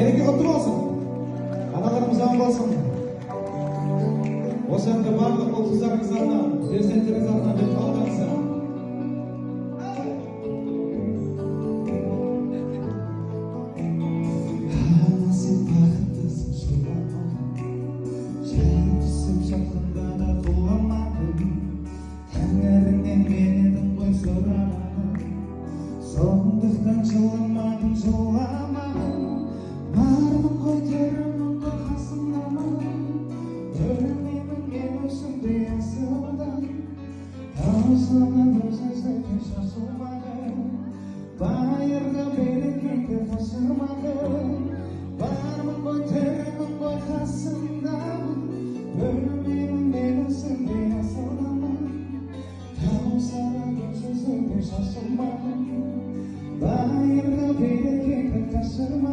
Мереке құтты болсын. Аналарымыз аман болсын. Осы әнді барлық ұл қыздарыңыз атынан, перзенттеріңіз атынан деп қабылдаңыздар. Ана, сен бақыттысың, жыламағын. Жай түсіп жатқанда да құламадың. Тәңіріңнен мен едің ғой сұрағаның. Сондықтан жыламадым, жыламадым. Бармын ғой, тірімін ғой, қасыңдамын. Өлмеймін мен өзіңдей асылдан. Таусылған өз-өзіңе шашылмағын. Байырғы берекеңді қашырмағын. Бармын ғой, тірімін ғой, қасыңдамын. Өлмеймін мен өзіңдей асылдамын. Таусылған өз-өзіңе шашылмағын. Байырғы берекеңді қашырмағын.